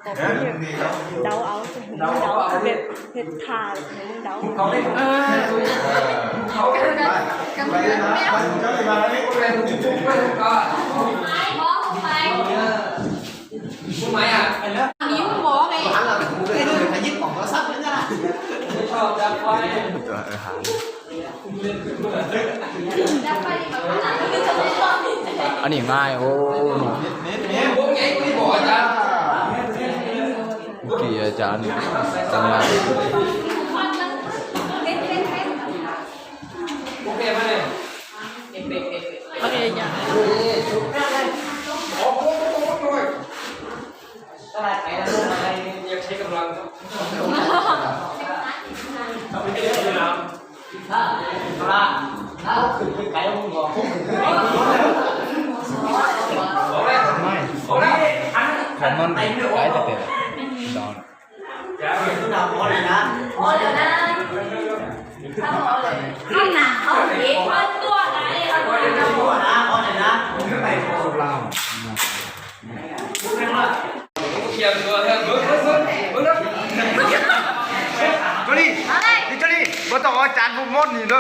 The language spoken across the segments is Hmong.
Có cái việc đấu áo thì Hùng Minh đấu, cái việc thiệt thà thì Hùng Minh đấu. Anws nqaij os no. Ua kiag cas anws nqaij. Comment cái tiệt. Koj li, li koj li, koj tau ob cab mus mos nis na.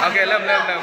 Ok, lâm, lâm, lâm.